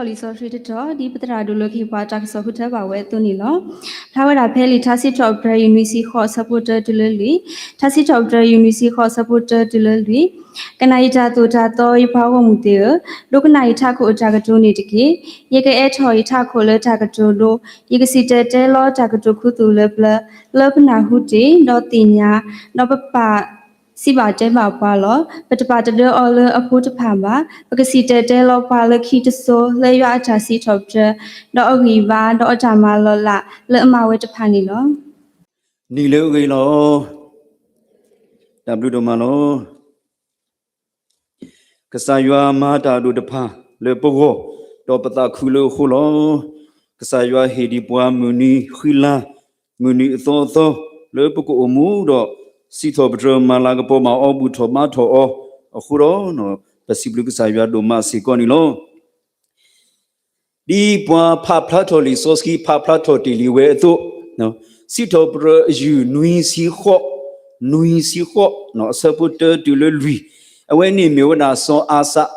လံာ်စီဆှံတတီၤ ဒ်ပသရၣ်ဒိၣ်လိာ်က့ၤပှၤတၢ်ကစီၣ်ဃုထၢဘၣ်ဝဲအသိးန့ၣ်လီၤ. ဖျါဝဲဒၣ်ဖဲလံာ်ထါစံးထီၣ်ပတြၢၤ ယူၢ်နွံဆံဃိး အဆၢဖိတၢတုၤလၢလွံၢ်, ထါစံးထီၣ်ပတြၢၤ ယူၢ်နွံဆံဃိး အဆၢဖိတၢတုၤလၢလွံၢ်, ကနၣ်ယတၢ်သိၣ်တၢ်သီ ယပှၤဂီၢ်မုၢ်သ့ၣ်ဧၢ, ဒိကနၣ်ယထးခိၣ်အတၢ်ကတိၤန့ၣ်တက့ၢ်. ယကအဲၣ်ထီၣ်ယထးခိၣ်လၢတၢ်ကတိၤဒိ, ယကစံၣ်တဲၤတဲလီတၢ်ကတိၤခူသူၣ်လၢပျၢၤ, လၢပနၢ်ဟူတ့ၢ်, ဒီးသ့ၣ်ညါ, ဒီးပပာ် စံးဘၣ်တဲဘၣ်ပှၤလီၤ. ပတပာ်တဒၢအီၤလၢအဖိတဖၣ်ဘၣ်. ပကစံၣ်တဲၤတဲလီပှၤလၢခံတစိၤ လၢယွၤအတၢ်စံးထီၣ်ပတြၢၤ, ဒီးအဂံၢ်အဘါ, ဒီးအတၢ်မၤလီၤလးလၢအမၤဝဲတဖၣ်န့ၣ်လီၤ. နံၤလၢအဂ့ၤလီၤ. တၢ်ဘျုးဒိၣ်မးလီၤ. ကစၢ်ယွၤမၤတၢ်ဒိၣ်တဖၣ်လၢပဂီၢ်, ဒီးပသးခုလၢအဃိလီၤ. ကစၢ်ယွၤဟ့ၣ်ဒံးပှၤမုၢ်နံၤဃံလၤ, မုၢ်နံၤအသီအသီ, လၢပကအိၣ်မူဒီး စံးထီၣ်ပတြၢၤမၤလၤကပီၤဘၣ်အီၤ ဘူၣ်ထီၣ်ဘါထီၣ်အီၤအဃိဒီး, ပစံးဘျုးကစၢ်ယွၤဒိၣ်မးစ့ၢ်ကီးန့ၣ်လီၤ. ဒ်ပှၤဖးဖျါထီၣ်လံာ်စီဆှံ ဖးဖျါထီၣ်တ့ၢ်လံဝဲအသိး, စံးထီၣ်ပတြၢၤအယုၢ်နွံဆံဃိး, နွံဆံဃိး, အဆၢဖိတၢတုၤလၢလွံၢ်, အဝဲန့ၣ်မ့ၢ်ဝဲဒၣ်စီၤအၤစၣ်,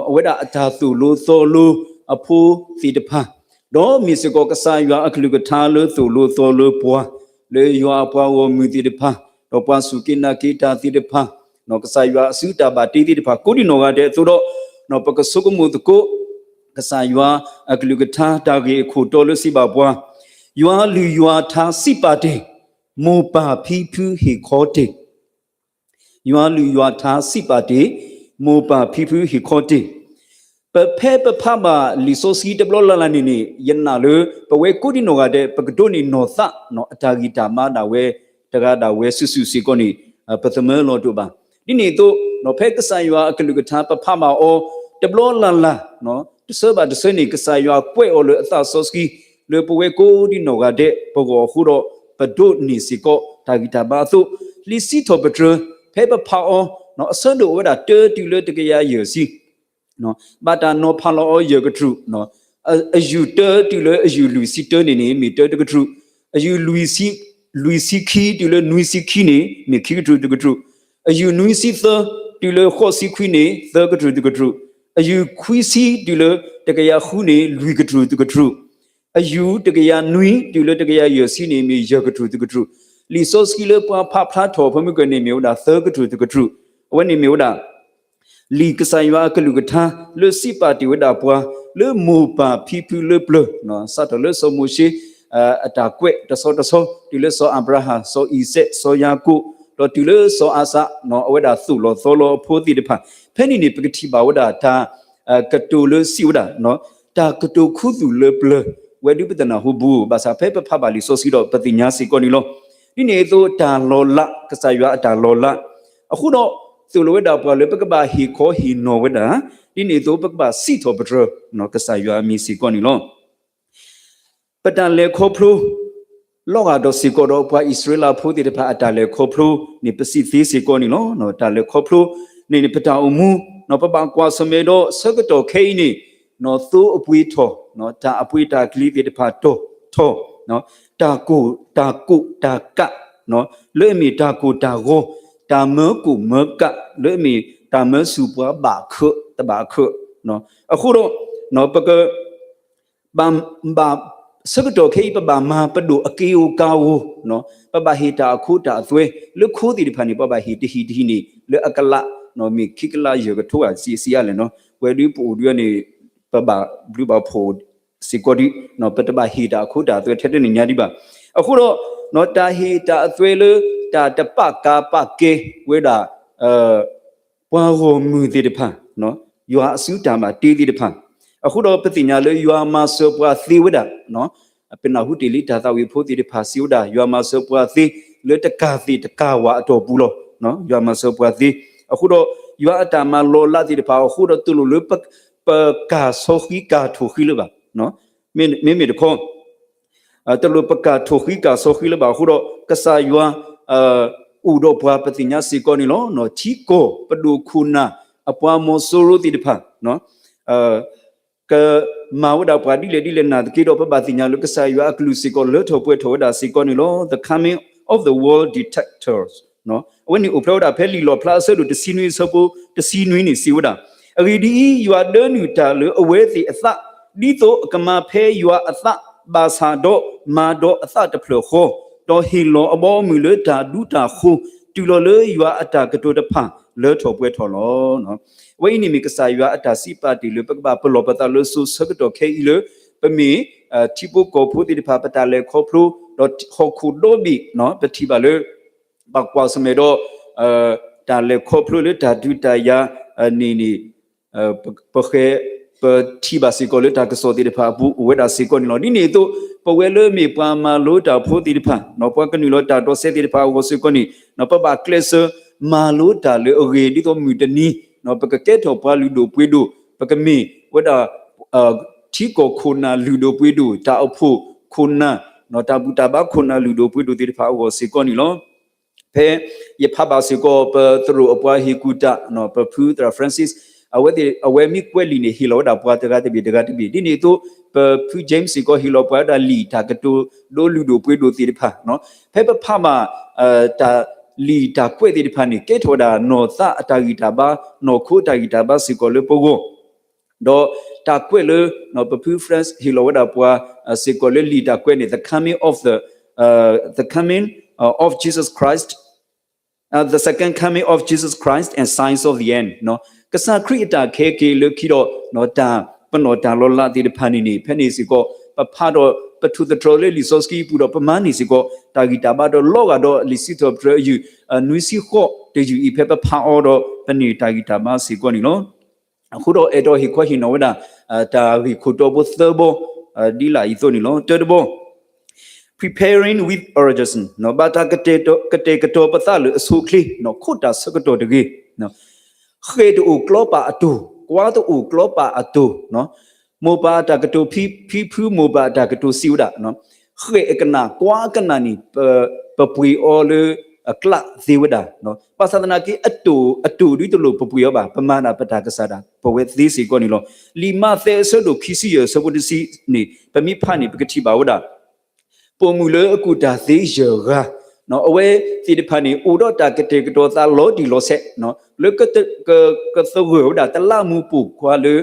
အဝဲဒၣ်အတၢ်သိၣ်လိသီလိအဖိသ့ၣ်တဖၣ်, ဒီးမ့ၢ်စ့ၢ်ကီးကစၢ်ယွၤအကလုၢ်ကထါလၢသိၣ်လိသီလိပှၤ, လၢယွၤအပှၤဂီၢ်မုၢ်သ့ၣ်တဖၣ်, ဒီးပှၤစူၢ်က့ၤနာ်က့ၤတၢ်သ့ၣ်တဖၣ်, ကစၢ်ယွၤအစုတၢ်ဘၣ်တ့သ့ၣ်တဖၣ် ကိးဒံနီၢ်ဂၤဒဲးအသိးဒီး, ပကဆိကမိၣ်သကိး ကစၢ်ယွၤအကလုၢ်ကထါတၢ်ဂ့ၢ်အခိၣ်တီလၢစံးဘၣ်ပှၤ, ယွၤလုၢ်ယွၤထါစံးပာ်တ့ၢ်, မိၢ်ပၢ်ဖံဖုဟ့ၣ်ခီတ့ၢ်, ယွၤလုၢ်ယွၤထါစံးပာ်တ့ၢ်, မိၢ်ပၢ်ဖံဖုဟ့ၣ်ခီတ့ၢ်. ပဖဲပဖးဘၣ်လံာ်စီဆှံတဘျီလၢ်လၢ်န့ၣ်န့ၣ် ယနာ်လၢ ပဝဲကိးဒံနီၢ်ဂၤဒဲး ပကဒိးန့ၢ်နီၢ်သးအတၢ်ဂံၢ်တၢ်ဘါဒၣ်ဝဲ တဂၤဒၣ်ဝဲစုာ်စုာ်စ့ၢ်ကီးန့ၣ် ပသမၢလီၤတအိၣ်ဘၣ်. ဒ်န့ၣ်အသိး ဖဲကစၢ်ယွၤအကလုၢ်ကထါပဖးဘၣ်အီၤ တဘျီလၢ်လၢ် တဆၢဘၣ်တဆၢန့ၣ် ကစၢ်ယွၤကွဲးအီၤလၢအသးစီဆှံ လၢပဝဲကိးဒံနီၢ်ဂၤဒဲးပဂီၢ်အဃိဒီး ပဒိးန့ၢ်စ့ၢ်ကီးတၢ်ဂံၢ်တၢ်ဘါအသိး, လံာ်စံးထီၣ်ပတြၢၤ ဖဲပဖးအီၤ အဆၢဒိၣ်ဝဲဒၣ်တၢတုၤလၢတကယၤယဲၢ်ဆံ ဘၣ်တၢ်နီၤဖးလီၤအီၤယဲၢ်ကတြူၢ်, အယုၢ်တၢတုၤလၢအယုၢ်လွံၢ်ဆံတၢန့ၣ်န့ၣ် မ့ၢ်တၢတကတြူၢ်, အယုၢ်လွံၢ်ဆံ, လွံၢ်ဆံခံတုၤလၢနွံဆံခံန့ၣ် မ့ၢ်ခံကတြူၢ်တကတြူၢ်, အယုၢ်နွံဆံသၢတုၤလၢဃိးဆံခွံန့ၣ် သၢကတြူၢ်တကတြူၢ်, အယုၢ်ခွံဆံတုၤလၢတကယၤဃုန့ၣ် လွံၢ်ကတြူၢ်တကတြူၢ်, အယုၢ်တကယၤနွံတုၤလၢတကယၤယဲၢ်ဆံန့ၣ် မ့ၢ်ယဲၢ်ကတြူၢ်တကတြူၢ်, လံာ်စီဆှံလၢပှၤဖးဖျါထီၣ်ဖဲမုၢ်ကၢၢ်န့ၣ် မ့ၢ်ဝဲဒၣ်သၢကတြူၢ်တကတြူၢ်, အဝဲန့ၣ်မ့ၢ်ဝဲဒၣ် လံာ်ကစၢ်ယွၤအကလုၢ်ကထါ လၢစံးပာ်တ့ၢ်ဝဲဒၣ်ပှၤ လၢမိၢ်ပၢ်ဖံဖုလၢပျၢၤ, စးထီၣ်လၢစီၤမိၤၡ့ အတၢ်ကွဲးတဆီတဆီ တုၤလၢစီၤအၤဘြၤဟၣ်, စီၤအံၤစဲး, စီၤယၤကိာ်, ဒီးတုၤလၢစီၤအၤစး, အဝဲဒၣ်သိၣ်လီၤသီလီၤအဖိသ့ၣ်တဖၣ်, ဖဲန့ၣ်န့ၣ် ပကထံၣ်ဘၣ်ဝဲဒၣ်တၢ် ကတိၤလၢစံးဝဲဒၣ် တၢ်ကတိၤခူသူၣ်လၢပျၢၤ ဝဲဒုးပတနၢ်ဟူဘူး, ဘၣ်ဆၣ်ဖဲပဖးဘၣ်လံာ်စီဆှံဒီး ပသ့ၣ်ညါစ့ၢ်ကီးန့ၣ်လီၤ. ဒ်န့ၣ်အသိးတၢ်လီၤလး, ကစၢ်ယွၤအတၢ်လီၤလး, အဃိဒီး သိၣ်လိဝဲဒၣ်ပှၤလၢပကဘၣ်ဟ့ၣ်ခီဟ့ၣ်နီၤဝဲဒၣ်, ဒ်န့ၣ်အသိးပကဘၣ်စံးထီၣ်ပတြၢၤ ကစၢ်ယွၤအမံၤစ့ၢ်ကီးန့ၣ်လီၤ. ပတၢ်လဲၤခီဖျိ လီၤဂာ်ဒီးစ့ၢ်ကီးဒီးပှၤအံၣ်စရ့လးဖိသ့ၣ်တဖၣ်အတၢ်လဲၤခီဖျိန့ၣ် ပစံးသ့စ့ၢ်ကီးန့ၣ်လီၤ. တၢ်လဲၤခီဖျိန့ၣ် ပတၢ်အိၣ်မူ, ပဘၣ်ကွၢ်ဆၢၣ်မဲာ်ဒီးဆၢကတီၢ်ခဲအံၤန့ၣ် သိအပှ့ၤထီၣ်, တၢ်အပှ့ၤတၢ်ကလံၤသ့ၣ်တဖၣ်တီၢ်ထီၣ်, တၢ်ကိၢ်, တၢ်ကိၢ်တၢ်ကး, လၢအမ့ၢ်တၢ်ကိၢ်တၢ်ဂီၤ, တၢ်မၢကိၢ်မၢကး, လၢအမ့ၢ်တၢ်မၢဆူၣ်ပှၤဘၣ်ခၢးတဘၣ်ခၢး, အဃိဒီး ပက ဘၣ်, ဆၢကတီၢ်ခဲအံၤ ပဘၣ်မၤပဒိၣ်အက့ၢ်အိၣ်ကၤအိၣ်, ပဘၣ်ဟ့ၣ်တၢ်အခိတၢ်အသွဲ, လၢခိသ့ၣ်တဖၣ်န့ၣ် ပဘၣ်ဟ့ၣ်တဟံၣ်တဟံၣ်န့ၣ် လၢအကလး, မ့ၢ်ခံကလးယဲၢ်ကထိဧါ စံးစံးအါလဲၣ်နီၤ, ပဝဲဒုးပအိၣ်ဒုးန့ၣ် ပဘၣ်ဘျုးဘၣ်ဖှိၣ်စ့ၢ်ကီးဒံး, ပတဘၣ်ဟ့ၣ်တၢ်အခိတၢ်အသွဲထဲတန့ၣ်ညါဒံးဘၣ်. အဃိဒီး တၢ်ဟ့ၣ်တၢ်အသွဲလၢ တၢ်တပာ်ကၤပာ်ကဲဝဲဒၣ် ပှၤဂီၢ်မုၢ်သ့ၣ်တဖၣ်, ယွၤအစုတၢ်ဘၣ်တ့သ့ၣ်တဖၣ်, အဃိဒီးပသ့ၣ်ညါလၢယွၤမၤစၢၤပှၤသ့ဝဲဒၣ်, ပနၢ်ဟူတ့ၢ်လံတၢ်သးဝံၣ်ဖိသ့ၣ်တဖၣ်စံးဝဲဒၣ် ယွၤမၤစၢၤပှၤသ့လၢတကၢ်သ့ၣ်တကၢ်ဝၣ်အတီၢ်ပူၤလီၤ. ယွၤမၤစၢၤပှၤသ့, အဃိဒီး ယွၤအတၢ်မၤလီၤလးသ့ၣ်တဖၣ်အဃိဒီး တလိၣ်လၢ ပကၢ်ဆီဃံကၢ်ထိၣ်ဃံလၢၤဘၣ်. မ့မ့ၢ်တခီ တလိၣ်ပကၢ်ထိၣ်ဃံကၢ်ဆီဃံလၢၤဘၣ်အဃိဒီး ကစၢ်ယွၤ အိၣ်ဒီးပှၤပသ့ၣ်ညါစ့ၢ်ကီးန့ၣ်လီၤ. ထံကီၢ်ပဒိၣ်ခိၣ်နၢ်အပှၤမီၤစိရိၤသ့ၣ်တဖၣ် ကမၤဝဲဒၣ်ပှၤဒ်လဲၣ်ဒ်လဲၣ်နာ်သက့ဒီး ပဘၣ်သ့ၣ်ညါလၢကစၢ်ယွၤအကလုၢ်စ့ၢ်ကီး လၢထီၣ်ပှဲၤထီၣ်ဝဲဒၣ်စ့ၢ်ကီးန့ၣ်လီၤ. The coming of the world detectors အဝဲန့ၣ်အိၣ်ဖျါဝဲဒၣ်ဖဲလံာ်လီၣ်ဖျါအဆၢဒိၣ်တဆံနွံအဆၢဖိတဆံနွံန့ၣ်စံးဝဲဒၣ်, အဂ့ၢ်ဒ်အံၤ, ယွၤဒၢနုာ်တၢ်လၢအဝဲသ့ၣ်အသး ဒ်သိးအကမၤဖဲယွၤအသးဘၣ်ဆၣ်ဒီး မၤဒီးအသးတဖျၢၣ်ဃီ, ဒီးဟ့ၣ်လီၤအဘီအမုၢ်လၢတၢ်ဒူတၢ်ဃိၤ, တုၤလီၤလၢယွၤအတၢ်ကတိၤတဖၣ်လၢထီၣ်ပှဲၤထီၣ်လီၤ. အဝဲအံၤန့ၣ်မ့ၢ်ကစၢ်ယွၤအတၢ်စံးပာ်တ့ၢ်လၢပကဘၣ်ပလီၢ်ပသးလၢစိၤဆၢကတီၢ်ခဲအံၤလၢ ပမ့ၢ် ထံဖိကီၢ်ဖိသ့ၣ်တဖၣ် ပတၢ်လဲၤခီဖျိ ဒီးဟီၣ်ခိၣ်ဒီဘ့ၣ် ပထံၣ်ဘၣ်လၢ ဘၣ်ကွၢ်ဆၢၣ်မဲာ်ဒီး တၢ်လဲၤခီဖျိလၢတၢ်ဒုးတၢ်ယၤန့ၣ်န့ၣ် ပဃဲ ပထံၣ်ဘၣ်စ့ၢ်ကီးလၢတၢ်ကစီၣ်သ့ၣ်တဖၣ်အပူၤအိၣ်ဝဲဒၣ်စ့ၢ်ကီးန့ၣ်လီၤ. ဒ်န့ၣ်အသိး ပဝဲလၢမ့ၢ်ပှၤမၤလိတၢ်ဖိသ့ၣ်တဖၣ် ပှၤကနုာ်လီၤတၢ်ဒိးစဲးသ့ၣ်တဖၣ်အဂီၢ်စ့ၢ်ကီးန့ၣ် ပဘၣ်ကျဲးစၢးမၤလိတၢ်လၢအဂ့ၤ ဒ်သိးမုၢ်တနံၤ ပကကဲထီၣ်ပှၤလုၢ်ဒိၣ်ပှ့ၤဒိၣ် ပကမ့ၢ်ဝဲဒၣ် ထံကီၢ်ခိၣ်နၢ်လုၢ်ဒိၣ်ပှ့ၤဒိၣ် တၢ်အိၣ်ဖှိၣ်ခိၣ်နၢ် တၢ်ဘူၣ်တၢ်ဘါခိၣ်နၢ်လုၢ်ဒိၣ်ပှ့ၤဒိၣ်သ့ၣ်တဖၣ်အဂီၢ်စ့ၢ်ကီးန့ၣ်လီၤ. ဖဲယဖးဘၣ်စ့ၢ်ကီး ပသရိာ်အပှၤဟ့ၣ်ကူၣ်တၢ် ပဖုသရၣ် Francis အဝဲသ့ၣ် အဝဲမ့ၢ်ကွဲးလံာ်န့ၣ် ဟ့ၣ်လီၤဝဲဒၣ်ပှၤတဂၤတဘ့ၣ်တဂၤတဘ့ၣ် ဒ်န့ၣ်အသိး ပဖု James စ့ၢ်ကီး ဟ့ၣ်လီၤပှၤဝဲဒၣ်လံာ်တၢ်ကတိၤဒိလုၢ်ဒိၣ်ပှ့ၤဒိၣ်သ့ၣ်တဖၣ် ဖဲပဖးဘၣ် တၢ်လံာ်တၢ်ကွဲးသ့ၣ်တဖၣ်န့ၣ် ကဲထီၣ်ဝဲဒၣ်နီၢ်သးအတၢ်ဂံၢ်တၢ်ဘါ နီၢ်ခိအတၢ်ဂံၢ်တၢ်ဘါစ့ၢ်ကီးလၢပဂီၢ် ဒီးတၢ်ကွဲးလၢ ပဖု Francis ဟ့ၣ်လီၤဝဲဒၣ်ပှၤစ့ၢ်ကီးလၢလံာ်တၢ်ကွဲးန့ၣ် the coming of the, uh, the coming, uh, of Jesus Christ, uh, the second coming of Jesus Christ and signs of the end ကစၢ်ခရံာ်အတၢ်ခဲက့ၤလၢခံဒီး တၢ် ပနီၢ်တၢ်လီၤလးသ့ၣ်တဖၣ်န့ၣ်န့ၣ် ဖဲန့ၣ်စ့ၢ်ကီး ပဖးဒီး ပထိၣ်သတြီၤလၢလံာ်စီဆှံအပူၤဒီး ပမၤန့ၢ်စ့ၢ်ကီး တၢ်ဂံၢ်တၢ်ဘါဒီးလီၤဂာ်ဒီးလံာ်စံးထီၣ်ပတြၢၤအယုၢ် နွံဆံဃိးတယုၢ်အံၤ ဖဲပဖးအီၤဒီး ပန့ၢ်တၢ်ဂံၢ်တၢ်ဘါစ့ၢ်ကီးန့ၣ်လီၤ. အဃိဒီးအဲၣ်ဒိးဟ့ၣ်ခီဟ့ၣ်နီၤဝဲဒၣ် တၢ်ဂ့ၢ်ခိၣ်တီဖိသၢဘီ ဒ်လာ်အံၤအသိးန့ၣ်လီၤ. တၢတဘီ Preparing with Urgency ဘၣ်တၢ်ကတဲာ်ကတီၤပသးလၢအဆိအချ့ ခိၣ်တၢ်ဆၢကတီၢ်တဂ့ၤ ဃဲၢ်တအိၣ်ကျီပာ်အတိၢ်, ကွါတအိၣ်ကျီပာ်အတိၢ်, မိၢ်ပၢ်အတၢ်ကတိၤဖံဖု မိၢ်ပၢ်အတၢ်ကတိၤစံးဝဲဒၣ်, ဃဲၢ်အကနၣ် ကွါအကနၣ်န့ၣ် ပပှ့ၤအီၤလၢအကျးသ့ဝဲဒၣ်, ဘၣ်ဆၣ်သနာ်က့ အတိၢ် အတိၢ်ဒ်တလိၣ်ပပှ့ၤအီၤဘၣ်, ပမၤဒၣ်ပတၢ်ကစၢ်ဒၣ် ပဝဲသ့စ့ၢ်ကီးန့ၣ်လီၤ. လံာ်မးသဲအဆၢဒိၣ်ခံဆံယဲၢ်အဆၢဖိတဆံန့ၣ် ပမ့ၢ်ဖးန့ၣ် ပကထံၣ်ဘၣ်ဝဲဒၣ် ပိာ်မုၣ်လၢအကူၣ်တၢ်သ့ယဲၢ်ဂၤ, အဝဲသ့ၣ်တဖၣ်န့ၣ် အိၣ်ဒီးတၢ်ကတဲာ်ကတီၤသးလီၤတံၢ်လီၤဆဲး လၢ ကသဂၢၢ်ဝဲဒၣ်တလးမူးပိာ်ခွါလၢ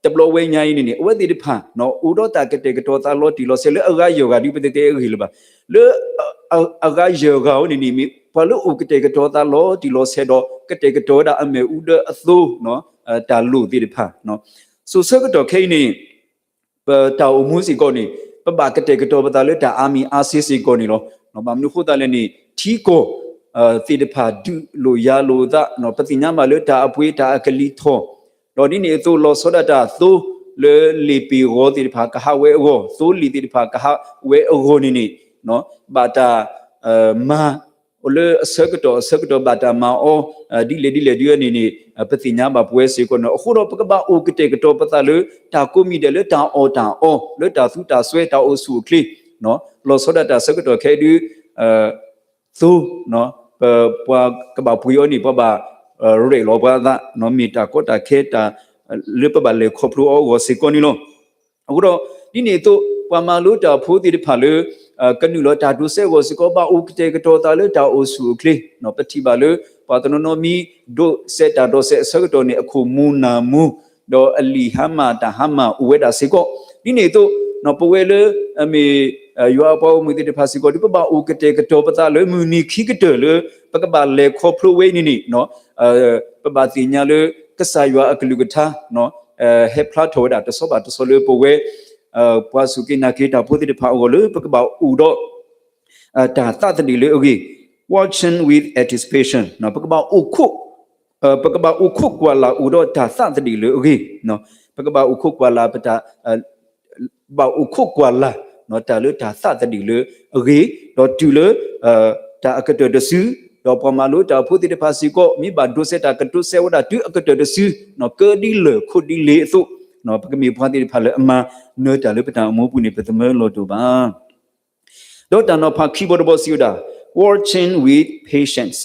တဘျီဝဲညါအံၤန့ၣ်န့ၣ် အဝဲသ့ၣ်တဖၣ် အိၣ်ဒီးတၢ်ကတဲာ်ကတီၤသးလီၤတံၢ်လီၤဆဲးလၢအဂၤယဲၢ်ဂၤဒုး ပတဲတဲအဂ့ၢ်လၢၤဘၣ်. လၢ အဂၤယဲၢ်ဂၤအံၤန့ၣ်န့ၣ် မ့ၢ်ပှၤလၢအိၣ်ကတဲာ်ကတီၤသးလီၤတံၢ်လီၤဆဲးဒီး ကတဲာ်ကတီၤဝဲဒၣ်အမ့ၣ်အူဒၢအသိ တၢ်လိၣ်သ့ၣ်တဖၣ် စိၤဆၢကတီၢ်ခဲအံၤန့ၣ် ပတၢ်အိၣ်မူစ့ၢ်ကီးန့ၣ် ပဘၣ်ကတဲာ်ကတီၤပသးလၢတၢ်အါမံၤအါဆ့စ့ၢ်ကီးန့ၣ်လီၤ. ဘၣ်မနုၤအဃိသတးလဲၣ်န့ၣ် ထံကီၢ်သ့ၣ်တဖၣ်ဒုးလိာ်ယၤလိာ်သး ပသ့ၣ်ညါဘၣ်လၢတၢ်အပှ့ၤတၢ်အကလံၤထီၣ် ဒီးဒ်န့ၣ်အသိး လီၤဆီဒၣ်တၢ်သိလၢလ့ၣ်ပ့ၤဂီၤသ့ၣ်တဖၣ်ကဟးဝဲအဂီၢ် သိလ့ၣ်သ့ၣ်တဖၣ်ကဟးဝဲအဂီၢ်န့ၣ်န့ၣ် ဘၣ်တၢ်မၤ လၢအဆၢကတီၢ်အဆၢကတီၢ်ဘၣ်တၢ်မၤအီၤ ဒ်လဲၣ်ဒ်လဲၣ်ဒ်အံၤန့ၣ်န့ၣ် ပသ့ၣ်ညါဘၣ်ပဝဲစ့ၢ်ကီးန့ၣ်လီၤ. အဃိဒီးပကဘၣ်အိၣ်ကတဲာ်ကတီၤပသးလၢတၢ်ကိးမံၤဒဲးလၢတၢ်အီၣ်တၢ်အီ လၢတၢ်သူတၢ်စွဲတၢ်အိၣ်ဆူၣ်အိၣ်ချ့ လီၤဆီဒၣ်တၢ်ဆၢကတီၢ်ခဲအံၤဒုး သိ ပှၤကဘၣ်ပှ့ၤအီၤန့ၣ် ပှၤဘၣ်ရဲၣ်လီၤပှၤအသး မ့ၢ်တၢ်ကီတၢ်ခဲတၢ် လၢပဘၣ်လဲၤခီဖျိအီၤအဂီၢ်စ့ၢ်ကီးန့ၣ်လီၤ. အဃိဒီး ဒ်န့ၣ်အသိး ပှၤမၤလိတၢ်ဖိသ့ၣ်တဖၣ်လၢ ကနုာ်လီၤတၢ်ဒိးစဲးအဂီၢ်စ့ၢ်ကီး ဘၣ်အိၣ်ကတဲာ်ကတီၤသးလၢတၢ်အိၣ်ဆူၣ်အိၣ်ချ့ ပထံၣ်ဘၣ်လၢ ပှၤတနီၤနီၤမ့ၢ်ဒိးစဲးတၢ်ဒိးစဲးအဆၢကတီၢ်န့ၣ် အခိၣ်မူနၢ်မူ ဒီးအလံာ်ဟါမၢ်တၢ်ဟါမၢ်အိၣ်ဝဲဒၣ်စ့ၢ်ကီး ဒ်န့ၣ်အသိး ပဝဲလၢ မ့ၢ် ယွၤအပှၤဂီၢ်မုၢ်သ့ၣ်တဖၣ်စ့ၢ်ကီး ဒ်ပဘၣ်အိၣ်ကတဲာ်ကတီၤပသးလၢမုၢ်နံၤခံကတၢၢ်လၢ ပကဘၣ်လဲၤခီဖျိဝဲအံၤန့ၣ်န့ၣ် ပဘၣ်သ့ၣ်ညါလၢ ကစၢ်ယွၤအကလုၢ်ကထါ ဟဲဖျါထီၣ်ဝဲဒၣ်တဆီဘၣ်တဆီလၢပဝဲ ပှၤစူၢ်က့ၤနာ်က့ၤတၢ်ဖိသ့ၣ်တဖၣ်အဂီၢ်လၢ ပကဘၣ်အိၣ်ဒီး တၢ်သးသဒံးလၢအဂ့ၤ watching with anticipation ပကဘၣ်အိၣ်ခိး ပကဘၣ်အိၣ်ခိးကွၢ်လၢ်အိၣ်ဒီးတၢ်သးသဒံးလၢအဂ့ၤ ပကဘၣ်အိၣ်ခိးကွၢ်လၢ်ပတၢ် ဘၣ်အိၣ်ခိးကွၢ်လၢ် တၢ်လၢတၢ်သးသဒံးလၢအဂ့ၤ ဒီးတုၤလၢ တၢ်အကတၢၢ်တစု ဒီးပှၤမၤလိတၢ်ဖိသ့ၣ်တဖၣ်စ့ၢ်ကီး မ့ၢ်ဘၣ်ဒိးစဲးတၢ်ကတိၤစဲးဝဲဒၣ်တုၤအကတၢၢ်တစု ကၢဒ်လၢၢ်ခိၣ်ဒ်လ့အသိး ပကမ့ၢ်ပှၤသ့ၣ်တဖၣ်လၢအမၤနၢၤတၢ်လၢပတၢ်အိၣ်မူပူၤန့ၣ် ပသမၢလီၤတိာ်ဘၣ် ဒီးတၢ်နီၤဖးခံဘီတဘီစံးဝဲဒၣ် watching with patience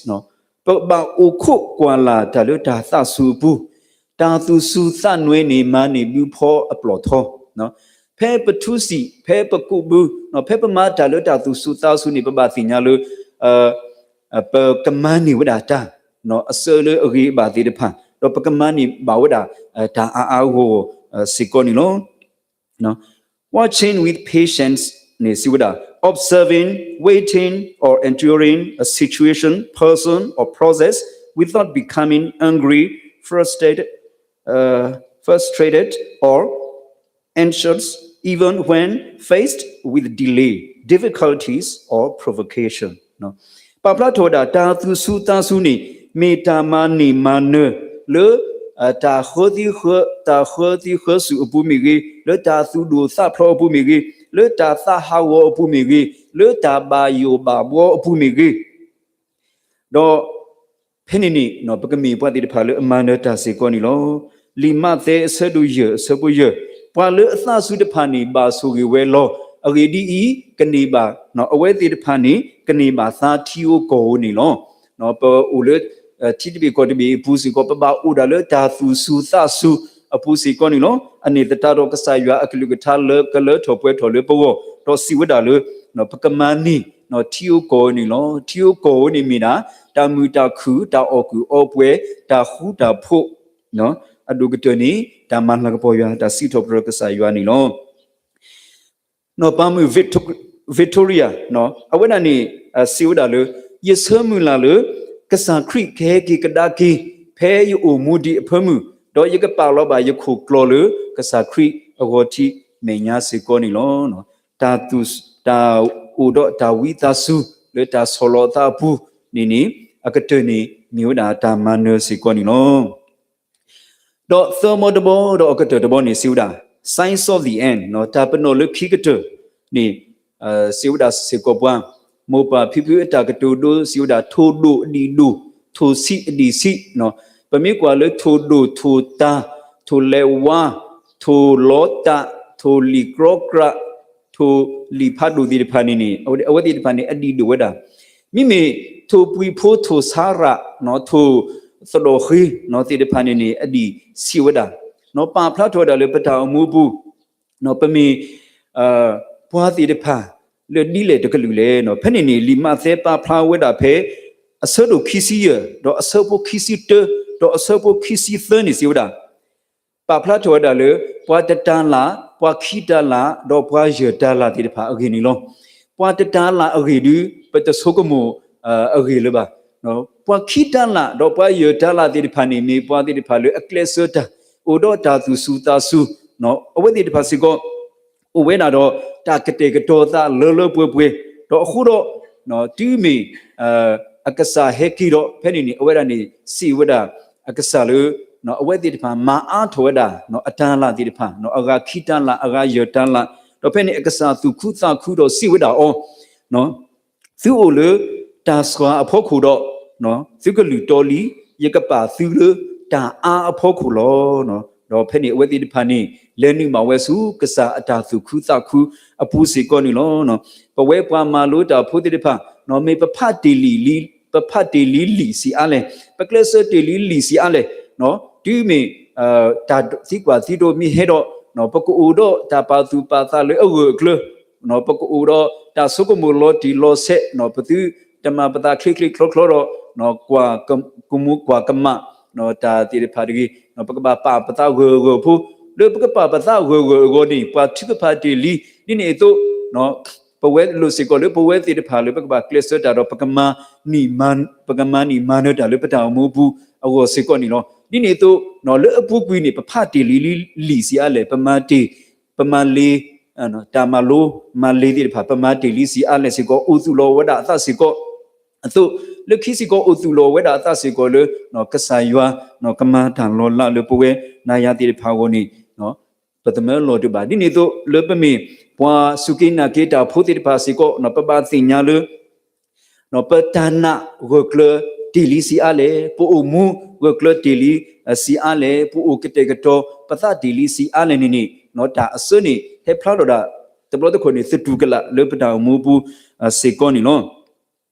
ပဘၣ်အိၣ်ခိးကွၢ်လၢ်တၢ်လၢတၢ်သးစူၤအပူၤ, တၢ်သူၣ်စူၤသးနွဲၤန့ၣ် မၤန့ၢ်ဘုဖီအပျီၢ်ထီ, ဖဲပထူစံး ဖဲပကူးဘု ဖဲပမၤတၢ်လၢတၢ်သူၣ်စူၤသးစူၤန့ၣ် ပဘၣ်သ့ၣ်ညါလၢ ပကမၤန့ၢ်ဝဲဒၣ်တၢ် အဆၢလၢအဂ့ၤအဘၣ်သ့ၣ်တဖၣ်, ဒီးပကမၤန့ၢ်ဘၣ်ဝဲဒၣ် တၢ်အါအါဂီၢ်ဂီၢ် စ့ၢ်ကီးန့ၣ်လီၤ. Watching with patience န့ၣ်စံးဝဲဒၣ် observing, waiting, or enduring a situation, person, or process without becoming angry, frustrated, uh, frustrated, or anxious, even when faced with delay, difficulties, or provocation. ပာ်ဖျါထီၣ်ဝဲဒၣ် တၢ်သူၣ်စူၤသးစူၤန့ၣ် မ့ၢ်တၢ်မၤန့ၢ်မၤနၢၤလၢ တၢ်ဃၢသံဃၢ တၢ်ဃၢသံဃၢစူၤအပူၤမ့ၢ်ဂ့ၤ, လၢတၢ်သူၣ်ဒိၣ်သးဖျိးအပူၤမ့ၢ်ဂ့ၤ, လၢတၢ်သးဟးဂီၤအပူၤမ့ၢ်ဂ့ၤ, လၢတၢ်ဘၣ်ယိၣ်ဘၣ်ဘှီအပူၤမ့ၢ်ဂ့ၤ, ဒီး ဖဲန့ၣ်န့ၣ် ပကမ့ၢ်ပှၤသ့ၣ်တဖၣ်လၢအမၤနၢၤတၢ်စ့ၢ်ကီးန့ၣ်လီၤ. လံာ်မးသဲအဆၢဒိၣ်ယဲၢ်အဆၢဖိယဲၢ်, ပှၤလၢအသးစူၤတဖၣ်န့ၣ် ဘၣ်ဆိၣ်ဂ့ၤဝဲလီၤ. အဂ့ၢ်ဒ်အံၤ, ကန့ၢ်ဘၣ် အဝဲသ့ၣ်တဖၣ်န့ၣ် ကန့ၢ်ဘၣ်သါထံဧိၤကီၢ်ဧိၤန့ၣ်လီၤ. ပအိၣ်လၢ ထံတဘ့ၣ်ကီၢ်တဘ့ၣ်အပူၤစ့ၢ်ကီး ပဘၣ်အိၣ်ဒၣ်လၢတၢ်သူၣ်စူၤသးစူၤအပူၤစ့ၢ်ကီးန့ၣ်လီၤ. အန့ၣ်သတးဒီးကစၢ်ယွၤအကလုၢ်ကထါလၢကလၢထီၣ်ပှဲၤထီၣ်လၢပဂီၢ်, ဒီးစံးဝဲဒၣ်လၢ ပကမၤန့ၢ် ထံဧိၤကီၢ်ဧိၤန့ၣ်လီၤ. ထံဧိၤကီၢ်ဧိၤန့ၣ်မ့ၢ်ဒၣ် တၢ်မုာ်တၢ်ခုၣ် တၢ်အီၣ်ကုၢ်အီပှဲၤ တၢ်ဃူတၢ်ဖိး အဒိၣ်ကတၢၢ်န့ၣ် တၢ်မၤလၤကပီၤယွၤ တၢ်စံးထီၣ်ပတြၢၤကစၢ်ယွၤန့ၣ်လီၤ. နီၢ်ပၤမုၣ် Victoria အဝဲဒၣ်န့ၣ် စံးဝဲဒၣ်လၢ ယဆၢမုၢ်လၢ်လၢ ကစၢ်ခရံာ်ကဟဲက့ၤကဒါက့ၤ ဖဲယအိၣ်မူဒံးအဖၢမုၢ်, ဒီးယကပာ်လီၤဘၣ်ယခိၣ်ကျီၢ်လၢ ကစၢ်ခရံာ်အဂီၢ်ထံးမဲာ်ညါစ့ၢ်ကီးန့ၣ်လီၤ. တၢ်သူၣ် တၢ်အိၣ်ဒီးတၢ်ဝံသးစူၤ လၢတၢ်ဆီၣ်လီၤအသးအပူၤန့ၣ်န့ၣ် အကတၢၢ်န့ၣ် မ့ၢ်ဝဲဒၣ်တၢ်မၤနၢၤစ့ၢ်ကီးန့ၣ်လီၤ. ဒီးသၢမီတဘီ ဒီးအကတၢၢ်တဘီန့ၣ် စံးဝဲဒၣ် Signs of the End တၢ်ပနီၣ်လၢခံကတၢၢ်န့ၣ် စံးဝဲဒၣ်စ့ၢ်ကီးပှၤ မိၢ်ပၢ်ဖံဖုအတၢ်ကတိၤဒိ စံးဝဲဒၣ် ထိၣ်ဒိၣ်အဒံၣ်ဒိၣ် ထိၣ်ဆံးအဒံၣ်ဆံး, ပမ့ၢ်ကွၢ်လၢထိၣ်ဒိၣ် ထိၣ်တၢ် ထိၣ်လဲၤဝါ ထိၣ်လီတၢ် ထိၣ်လံာ်ကြီကြာ် ထိၣ်လံာ်ဖးဒိၣ်သ့ၣ်တဖၣ်န့ၣ်န့ၣ် အဝဲသ့ၣ်တဖၣ်န့ၣ် အဒံၣ်ဒိၣ်ဝဲဒၣ်. မ့မ့ၢ်ထိၣ်ပှံၤဖိ ထိၣ်ဆါရး ထိၣ်သဒီၣ်ဃ့သ့ၣ်တဖၣ်န့ၣ်န့ၣ် အဒံၣ်ဆံးဝဲဒၣ်. ပာ်ဖျါထီၣ်ဝဲဒၣ်လၢပတၢ်အိၣ်မူအပူၤ ပမ့ၢ် ပှၤသ့ၣ်တဖၣ် လၢဒ်လဲၣ်တကလုာ်လဲၣ်. ဖဲန့ၣ်န့ၣ် လံာ်မးသဲပာ်ဖျါဝဲဒၣ်ဖဲ အဆၢဒိၣ်ခံဆံယဲၢ် ဒီးအဆၢဖိခံဆံတၢ ဒီးအဆၢဖိခံဆံသၢန့ၣ် စံးဝဲဒၣ် ပာ်ဖျါထီၣ်ဝဲဒၣ်လၢ ပှၤတတၤလၣ် ပှၤခံတၤလၣ် ဒီးပှၤယဲၢ်တၤလၣ်သ့ၣ်တဖၣ်အဂ့ၢ်န့ၣ်လီၤ. ပှၤတတၤလၣ်အဂ့ၢ်ဒုး ပတဆိကမိၣ်အဂ့ၢ်လၢၤဘၣ်. ပှၤခံတၤလၣ် ဒီးပှၤယဲၢ်တၤလၣ်သ့ၣ်တဖၣ်န့ၣ် မ့ၢ်ပှၤသ့ၣ်တဖၣ်လၢအကျဲးစၢးတၢ် အိၣ်ဒီးတၢ်သူၣ်စူၤသးစူၤ အဝဲသ့ၣ်တဖၣ်စ့ၢ်ကီး အိၣ်ဝဲဒၣ်ဒီးတၢ်ကတဲာ်ကတီၤသးလၢလၢပှဲၤပှဲၤ, ဒီးအဃိဒီး တုၤမ့ၢ် အကစၢ်ဟဲက့ၤဒီး ဖဲန့ၣ်န့ၣ် အဝဲဒၣ်န့ၣ် စံးဝဲဒၣ် အကစၢ်လၢ အဝဲသ့ၣ်တဖၣ်မၤအါထီၣ်ဝဲဒၣ် အတၤလၣ်သ့ၣ်တဖၣ် အဂၤခံတၤလၣ် အဂၤယဲၢ်တၤလၣ်, ဒီးဖဲန့ၣ်အကစၢ်သူၣ်ခုသးခုဒီးစံးဝဲဒၣ်အီၤ သုအိၣ်လၢတၢ်စှၤအဖီခိၣ်ဒီး သုကလုၢ်တီလံ, ယကပာ်သုလၢတၢ်အါအဖီခိၣ်လီၤ. ဒီးဖဲန့ၣ်အဝဲသ့ၣ်တဖၣ်န့ၣ် လဲၤနုာ်ဘၣ်ဝဲဆူကစၢ်အတၢ်သူၣ်ခုသးခုအပူၤစ့ၢ်ကီးန့ၣ်လီၤ. ပဝဲပှၤမၤလိတၢ်ဖိသ့ၣ်တဖၣ် မ့ၢ်ပဖးတ့ၢ်လံ ပဖးတ့ၢ်လံလံာ်ဆံးအါလဲၣ်, ပကျဲးစၢးတ့ၢ်လံလံာ်ဆံးအါလဲၣ်, တုၤမ့ၢ် တၢ်သံကွၢ်သံဒိးမ့ၢ်ဟဲဒီး ပကအိၣ်ဒီးတၢ်ပာ်သူၣ်ပာ်သးလၢအဂၢၢ်အကျၢၤ, ပကအိၣ်ဒီးတၢ်ဆိကမိၣ်လီၤတံၢ်လီၤဆဲး, ပသုတမၤပသးချ့ချ့ချီချီဒီး ကမူကွၢ်ကမၣ် တၢ်သ့ၣ်တဖၣ်တဂ့ၤ, ပကဘၣ်ပာ်ပသးဂၢၢ်ဂၢၢ်ဖိ, လၢပကပာ်ပသးဂၢၢ်ဂၢၢ်အဂီၢ်န့ၣ် ပှၤထုကဖၣ်တ့ၢ်လံ, ဒ်န့ၣ်အသိး ပဝဲလိၣ်စ့ၢ်ကီးလၢပဝဲသ့ၣ်တဖၣ်လၢပကဘၣ်ကျဲးစၢးတၢ်ဒီး ပကမၤနံၣ်မၤနၢၤတၢ်လၢပတၢ်အိၣ်မူအပူၤအဂီၢ်စ့ၢ်ကီးန့ၣ်လီၤ. ဒ်န့ၣ်အသိး လၢအပူၤကွံာ်န့ၣ် ပဖးတ့ၢ်လံလံလံာ်ဆံးအါလဲၣ်, ပမၤတ့ၢ် ပမၤလ့ တၢ်မၤလိမၤလ့သ့ၣ်တဖၣ် ပမၤတ့ၢ်လံဆံးအါလဲၣ်စ့ၢ်ကီး အိၣ်သူၣ်လီၤဝဲဒၣ်အသးစ့ၢ်ကီး အသိး လၢခံစ့ၢ်ကီးအိၣ်သူၣ်လီၤဝဲဒၣ်အသးစ့ၢ်ကီးလၢ ကစၢ်ယွၤ ကမၤတၢ်လီၤလးလၢပဝဲနၤယၤသ့ၣ်တဖၣ်အဂီၢ်န့ၣ် ပသမၢလီၤတဘၣ်. ဒ်န့ၣ်အသိး လၢပမ့ၢ်ပှၤစူၢ်က့ၤနာ်က့ၤတၢ်ဖိသ့ၣ်တဖၣ်စ့ၢ်ကီး ပဘၣ်သ့ၣ်ညါလၢ ပတၢ်နာ်ဂၢၢ်ကျၢၤတ့ၢ်လံဆံးအါလဲၣ်, ပအိၣ်မူဂၢၢ်ကျၢၤတ့ၢ်လံဆံးအါလဲၣ်, ပအိၣ်ကတဲာ်ကတီၤပသးတ့ၢ်လံဆံးအါလဲၣ်န့ၣ်န့ၣ် တၢ်အစၢန့ၣ် ဟဲဖျါထီၣ်ဒၣ် တဘျီတခီၣ်န့ၣ် သတူၢ်ကလာ်လၢပတၢ်အိၣ်မူအပူၤစ့ၢ်ကီးန့ၣ်လီၤ.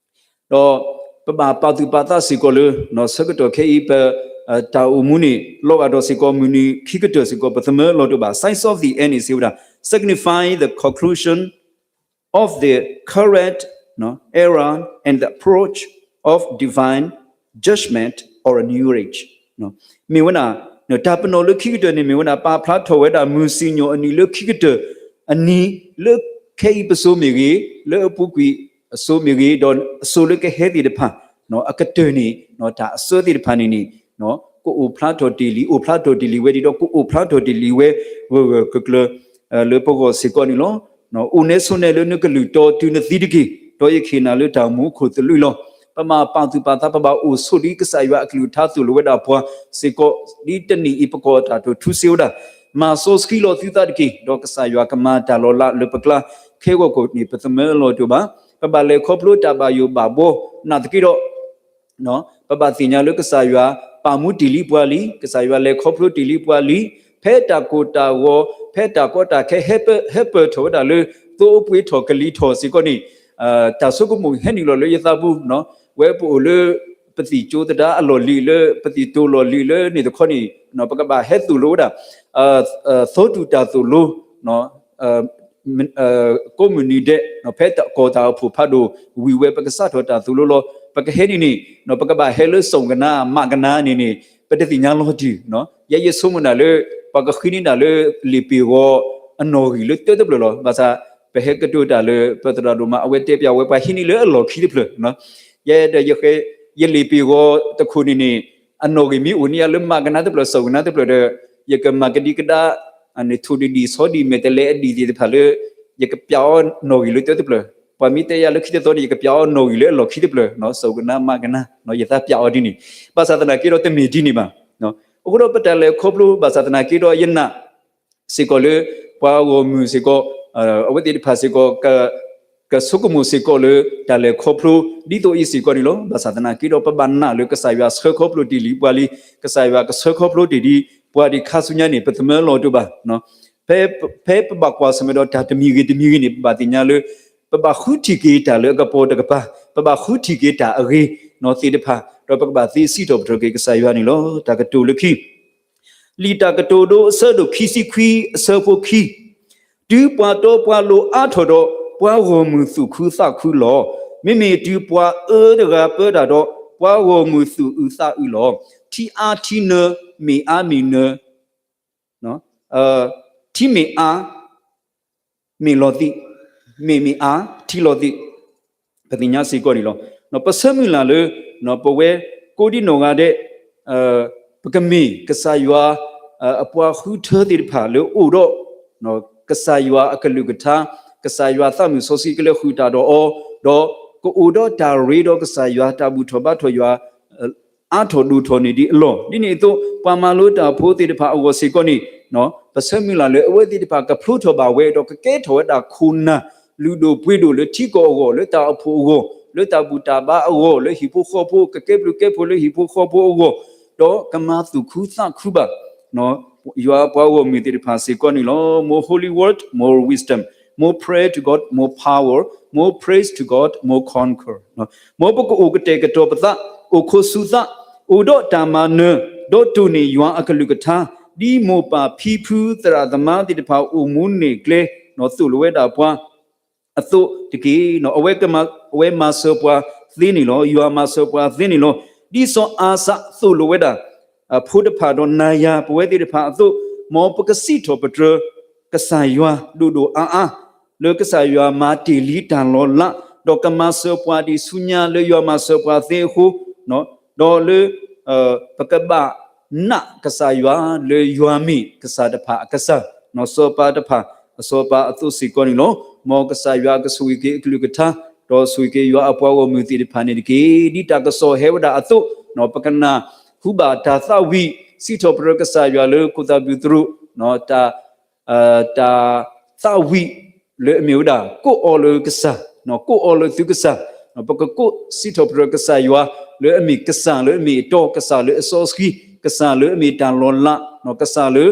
ဒီးပဘၣ်ပာ်သူၣ်ပာ်သးစ့ၢ်ကီးလၢ ဆၢကတီၢ်ခဲအံၤ ပ တၢ်အိၣ်မူန့ၣ် လီၤဂာ်ဒီးစ့ၢ်ကီး မုၢ်နံၤခံကတၢၢ်စ့ၢ်ကီး ပသမၢလီၤတဘၣ်. Signs of the End န့ၣ် စံးဝဲဒၣ် signify the conclusion of the current era and the approach of divine judgment or a new age မ့ၢ်ဝဲဒၣ် တၢ်ပနီၣ်လၢခံကတၢၢ်န့ၣ်မ့ၢ်ဝဲဒၣ် ပာ်ဖျါထီၣ်ဝဲဒၣ်မုၢ်စံၣ်ညီၣ်အနံၤလၢခံကတၢၢ်အနံၤ လၢခဲအံၤပစိၤမ့ၢ်ဂ့ၤ, လၢအပူၤကွံာ်အစိၤမ့ၢ်ဂ့ၤ, ဒီးအစိၤလၢကဟဲသ့ၣ်တဖၣ် အကတၢၢ်န့ၣ် တၢ်အစၢသ့ၣ်တဖၣ်န့ၣ်န့ၣ် ကအိၣ်ဖျါထီၣ်တ့ၢ်လံ, အိၣ်ဖျါထီၣ်တ့ၢ်လံဝဲဒ်ဒီး ကအိၣ်ဖျါထီၣ်တ့ၢ်လံဝဲ ဂၢၢ်ဂၢၢ်ကျၢၤကျၢၤ လၢပဂီၢ်စ့ၢ်ကီးန့ၣ်လီၤ. အိၣ်နဲဆိးနဲလၢနကလုၢ်တီတုၤနသံတက့ၢ်, ဒီးယကဟ့ၣ်နၤလၢတၢ်မူခိၣ်သလုးလီၤ. ပဘၣ်ပာ်သူၣ်ပာ်သး ပဘၣ်အိၣ်ဆိးဒ်ကစၢ်ယွၤအကလုၢ်ကထါသိၣ်လိဝဲဒၣ်ပှၤစ့ၢ်ကီး, ဒ်တနံၣ်အံၤပကီၢ်တၢ်တိာ်ထူစ့ဝဲဒၣ်, မၤစီဆှံလီၤသုသးတက့ၢ်, ဒီးကစၢ်ယွၤကမၤတၢ်လီၤလးလၢပကျါ, ခဲဂီၢ်ခိၣ်န့ၣ် ပသမၢလီၤတအိၣ်ဘၣ်. ပဘၣ်လဲၤခီဖျိတၢ်ဘၣ်ယိၣ်ဘၣ်ဘှီ, နာ်သက့ဒီး ပဘၣ်သ့ၣ်ညါလၢကစၢ်ယွၤပာ်မူတ့ၢ်လံပှၤလံ, ကစၢ်ယွၤလဲၤခီဖျိတ့ၢ်လံပှၤလံ, ဖဲတၢ်ကိၢ်တၢ်ဂီၤ, ဖဲတၢ်ကီတၢ်ခဲ ဟဲပၢၢ်ထီၣ်ဝဲဒၣ်လၢ သိအပှ့ၤထီၣ်ကလံၤထီၣ်စ့ၢ်ကီးန့ၣ်, တၢ်ဆိကမိၣ်ဟဲနုာ်လီၤလၢယသးပူၤ, ဝဲပအိၣ်လၢ ပသံၣ်ကၠိသဒါအလီၢ်လံၤလၢ ပသံၣ်တိၢ်လီၢ်လံၤလၢန့ၣ်တခီန့ၣ်, ပကဘၣ်ဟဲသိၣ်လိဝဲဒၣ် သီတူၢ်တၢ်သိၣ်လိ ကိးမုၢ်နံၤဒဲး, ဖဲကီၢ်တၢ်အိၣ်ဖှိၣ်ဖးဒိၣ်ဝံၤဝဲ ပကစးထီၣ်တၢ်သိၣ်လိလီၤ. ပကဟဲဒ်န့ၣ်, ပကဘၣ်ဟဲလၢစိကနါမးကနါန့ၣ်န့ၣ် ပတသ့ၣ်ညါလီၤတံၢ်. ယဲယဆိကမိၣ်ဒၣ်လၢ ပှၤကဃ့န့ၢ်ဒၣ်လၢလံာ်ပ့ၤဂီၤအနီၣ်ဂံၢ်လၢတၢတဖျၢၣ်လီၤ. ဘၣ်ဆၣ် ပဟဲကတိၤတၢ်လၢ ပသရၣ်ဒိၣ်မး အဝဲတဲပျးဝဲ ပှၤဟံးန့ၢ်လၢအလီၢ်ခံတဖျၢၣ် ယဲဒီး ယလံာ်ပ့ၤဂီၤတခိၣ်န့ၣ်န့ၣ် အနီၣ်ဂံၢ်မ့ၢ်အိၣ်န့ၢ်ယၤလၢမးကနါတဖျၢၣ် စိကနါတဖျၢၣ်ဒီး ယကမၤကဒံကဒါ ထိၣ်ဒံၣ်ဒံၣ်ဆီဒံၣ် မဲာ်တဲးလဲးအဒံၣ်သ့ၣ်တဖၣ်လၢ ယကပျးအီၤနီၣ်ဂံၢ်လၢတၢတဖျၢၣ်, ပှၤမ့ၢ်တဲယၤလၢခံတသီန့ၣ် ယကပျးအီၤနီၣ်ဂံၢ်လၢအလီၢ်ခံတဖျၢၣ် စိကနါမးကနါ, ယသးပျးအီၤဒ်န့ၣ်. ဘၣ်ဆၣ်သနာ်က့ဒီးတမ့ၢ်ဒ်န့ၣ်ဘၣ်. အဃိဒီးပတၢ်လဲၤခီဖျိ ဘၣ်ဆၣ်သနာ်က့ဒီးယနာ် စ့ၢ်ကီးလၢ ပှၤဂီၢ်မုၢ်စ့ၢ်ကီး, အဝဲသ့ၣ်တဖၣ်စ့ၢ်ကီး ကဆိကမိၣ်စ့ၢ်ကီးလၢတၢ်လဲၤခီဖျိ ဒ်သိးအံၤစ့ၢ်ကီးန့ၣ်လီၤ. ဘၣ်ဆၣ်သနာ်က့ဒီး ပဘၣ်နာ်လၢကစၢ်ယွၤဆှၢခီဖျိတ့ၢ်လံပှၤလံ, ကစၢ်ယွၤကဆှၢခီဖျိတ့ၢ်ဒံးပှၤဒံးခါဆူညါန့ၣ် ပသမၢလီၤတအိၣ်ဘၣ်. ဖဲ, ဖဲပဘၣ်ကွၢ်ဆၢၣ်မဲာ်ဒီးတၢ်တမံၤဂ့ၤတမံၤဂ့ၤန့ၣ် ပဘၣ်သ့ၣ်ညါလၢ ပဘၣ်ဃုထံၣ်က့ၤတၢ်လၢအကပီၤတကပၤ, ပဘၣ်ဃုထံၣ်က့ၤတၢ်အဂ့ၤသ့ၣ်တဖၣ်, ဒီးပကဘၣ်သ့စံးထီၣ်ပတြၢၤက့ၤကစၢ်ယွၤန့ၣ်လီၤ. တၢ်ကတိၤလၢခံ လံာ်တၢ်ကတိၤဒိအဆၢဒိၣ်ခံဆံခွံအဆၢဖိခံ, တုၤပှၤတီပှၤလိၤအါထီၣ်ဒီး, ပှၤဂီၢ်မုၢ်သူၣ်ခုသးခုလီၤ. မ့မ့ၢ်တုၤပှၤအၢတဂၤပၢတၢ်ဒီး, ပှၤဂီၢ်မုၢ်သူၣ်အုးသးအုးလီၤ. ထံအါထံနၢ, မ့ၢ်အါမ့ၢ်နၢ, ထံမ့ၢ်အါ, မ့ၢ်လီၤသံး, မ့ၢ်မ့ၢ်အါ, ထံလီၤသံး, ပသ့ၣ်ညါစ့ၢ်ကီးန့ၣ်လီၤ. ပဆၢမုၢ်လၢ်လၢ ပဝဲကိးဒံနီၢ်ဂၤဒဲး ပကမ့ၢ်ကစၢ်ယွၤ အပှၤဃုထၢသ့ၣ်တဖၣ်လၢအိၣ်ဒီး ကစၢ်ယွၤအကလုၢ်ကထါ, ကစၢ်ယွၤသးမုၢ်စီဆှံကလဲၤဃုာ်တၢ်ဒီးအီၤ, ဒီးကအိၣ်ဒီးတၢ်ရ့ဒီးကစၢ်ယွၤ တၢ်ဘူၣ်ထီၣ်ဘါထီၣ်ယွၤ အါထီၣ်ဒိၣ်ထီၣ်န့ၣ်ဒ်အလီၢ်. ဒ်န့ၣ်အသိး ပှၤမၤလိတၢ်ဖိသ့ၣ်တဖၣ်အဂီၢ်စ့ၢ်ကီးန့ၣ် ပဆၢမုၢ်လၢ်လၢအဝဲသ့ၣ်တဖၣ်ကဖျိထီၣ်ဘၣ်ဝဲ ဒီးကကဲထီၣ်ဝဲဒၣ်ခိၣ်နၢ် လုၢ်ဒိၣ်ပှ့ၤဒိၣ်လၢထံကီၢ်အဂီၢ်, လၢတၢ်အိၣ်ဖှိၣ်အဂီၢ်, လၢတၢ်ဘူၣ်တၢ်ဘါအဂီၢ်, လၢဟံၣ်ဖိဃီဖိ, ကကဲဘျုးကဲဖှိၣ်လၢဟံၣ်ဖိဃီဖိအဂီၢ်, ဒီးကမၤသူၣ်ခုသးခုဘၣ် ယွၤအပှၤဂီၢ်မုၢ်သ့ၣ်တဖၣ်စ့ၢ်ကီးန့ၣ်လီၤ. More holy word, more wisdom, more prayer to God, more power, more praise to God, more conquer. မ်ပကအိၣ်ကတဲာ်ကတီၤပသး, အိၣ်ခိးဆူသး, အိၣ်ဒီးတၢ်မၤနၢၤ, ဒီးတိၢ်န့ၢ်ယွၤအကလုၢ်ကထါ, ဒ်မိၢ်ပၢ်ဖံဖုသရၣ်သမါသ့ၣ်တဖၣ်အိၣ်မူန့ၢ်ကျဲ သိၣ်လိဝဲဒၣ်ပှၤ အသိးတက့ၢ်. အဝဲ, အဝဲမၤစၢၤပှၤသ့န့ၣ်လီၤ. ယွၤမၤစၢၤပှၤသ့န့ၣ်လီၤ. ဒ်စီၤအၤစးသိၣ်လိဝဲဒၣ် ဖိတဖၣ်ဒီးနၤယၤပဝဲသ့ၣ်တဖၣ်အသိး, မ်ပကစံးထီၣ်ပတြၢၤကစၢ်ယွၤဒိၣ်ဒိၣ်အါအါ လၢကစၢ်ယွၤမၤတ့ၢ်လံတၢ်လီၤလး, ဒီးကမၤစၢၤပှၤဒ်ဆူညါလၢယွၤမၤစၢၤပှၤသ့အဃိ, ဒီးလၢ ပကဘၣ်နာ်ကစၢ်ယွၤလၢယွၤမ့ၢ်ကစၢ်တဖၣ်အကစၢ်, စီၤပၤတဖၣ်အစီၤပၤအသိးစ့ၢ်ကီးန့ၣ်လီၤ. မ်ကစၢ်ယွၤကဆိၣ်ဂ့ၤက့ၤအကလုၢ်ကထါ, ဒီးဆိၣ်ဂ့ၤက့ၤယွၤအပှၤဂီၢ်မုၢ်သ့ၣ်တဖၣ်န့ၣ်တက့ၢ်. ဒ်တၢ်ကစီၣ်ဟဲဝဲဒၣ်အသိး, ပကနၢ်ဟူဘၣ်တၢ်သးဝံၣ်, စံးထီၣ်ပတြၢၤကစၢ်ယွၤလၢခိၣ်သၣ်ဘျုးသရူး, တၢ် တၢ်သးဝံၣ်လၢအမ့ၢ်ဝဲဒၣ် ကိးအီၤလၢကစၢ်, ကိးအီၤလၢသုကစၢ်, ပကကိးစံးထီၣ်ပတြၢၤကစၢ်ယွၤ လၢအမ့ၢ်ကစၢ်လၢအမ့ၢ်အတီ, ကစၢ်လၢအစီဆှံ, ကစၢ်လၢအမ့ၢ်တၢ်လီၤလး, ကစၢ်လၢ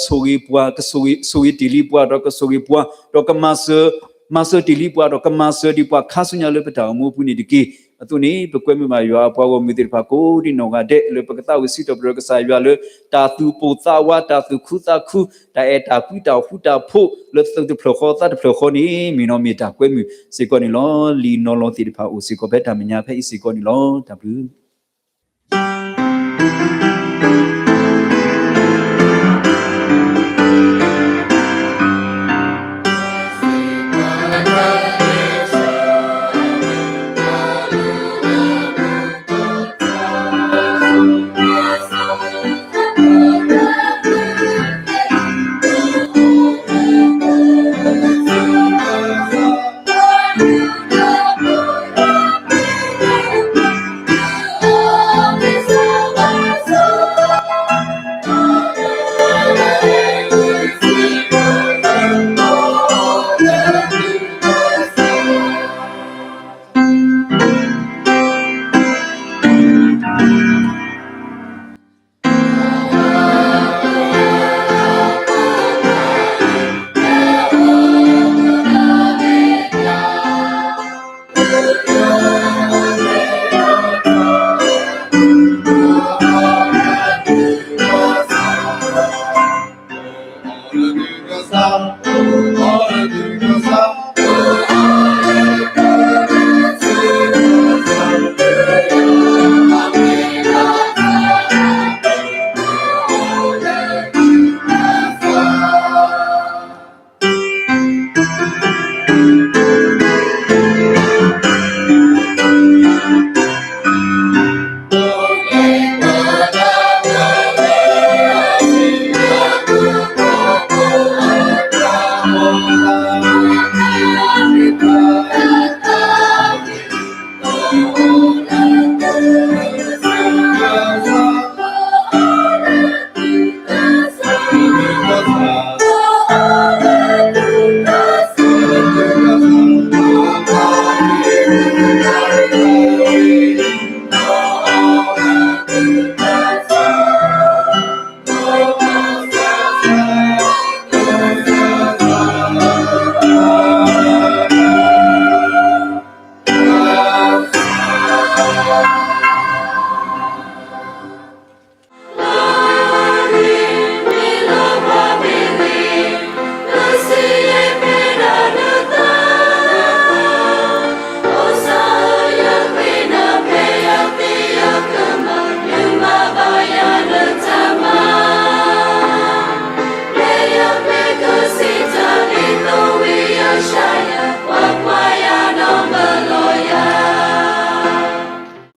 ဆိၣ်ဂ့ၤပှၤ, ကဆိၣ်ဂ့ၤတ့ၢ်လံပှၤ, ဒီးကဆိၣ်ဂ့ၤပှၤ, ဒီးကမၤစၢၤ, မၤစၢၤတ့ၢ်လံပှၤ, ဒီးကမၤစၢၤဒံးပှၤခါဆူညါလၢပတၢ်အိၣ်မူအပူၤန့ၣ်တက့ၢ်. အသိးန့ၣ် ပကွဲမုာ်ဘၣ်ယွၤအပှၤဂီၢ်မုၢ်သ့ၣ်တဖၣ်ကိးဒံနီၢ်ဂၤဒဲး လၢပကသးဝံၣ်စံးထီၣ်ပတြၢၤကစၢ်ယွၤလၢ တၢ်သူၣ်ပိၢ်သးဝး, တၢ်သူၣ်ခုသးခု, တၢ်အဲၣ်တၢ်ကွံ တၢ်ဃူတၢ်ဖိး လၢသုးတဖျၢၣ်ဃီသးတဖျၢၣ်ဃီန့ၣ် မ့ၢ်နီၢ်မ့ၢ်တၢ်ကွဲမုာ်စ့ၢ်ကီးန့ၣ်လီၤ. လံာ်နီၤလီၤသ့ၣ်တဖၣ်အိၣ်စ့ၢ်ကီးဖဲတၢ်မဲာ်ညါဖဲအံၤစ့ၢ်ကီးန့ၣ်လီၤ. တၢ်ဘျုး